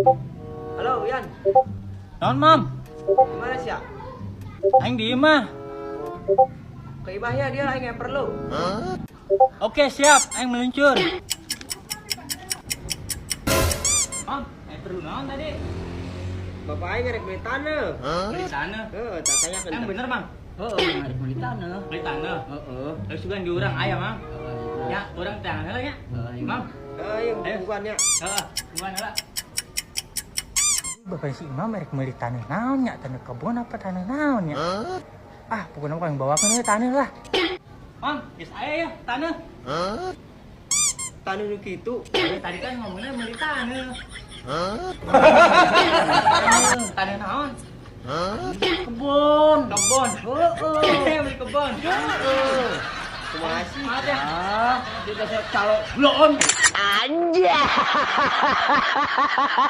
Halo, Yan. Naon, Mam? Gimana sih ya? Aing di imah. Ke imahnya dia aing yang perlu. Oke, siap. Aing meluncur. Mam, aing perlu naon tadi? Bapak aing rek beli tanah. Beli tanah. Heeh, tak tanyakeun. Yang bener, Mang? Heeh, rek meuli tanah. Beli tanah. Heeh. Terus juga di urang aya, Mang. Heeh. Ya, urang tangan heula nya. Heeh. Mam. Heeh, yang Ayo. bukannya. Heeh, bukan heula. Bapak si Imam rek meuli tanah naon nya, tanah kebun apa tanah naon nya? Ah, pokoknya mah yang bawakeun we tanah lah. Mam, geus aya ya tanah. Tanah nu kitu. Tadi kan ngomongnya meuli tanah. Tanah naon? Kebun. Kebon. Heeh. Beli kebon. Heeh. Kumaha sih? Maaf ya. Ah, dia dasar calo bloon.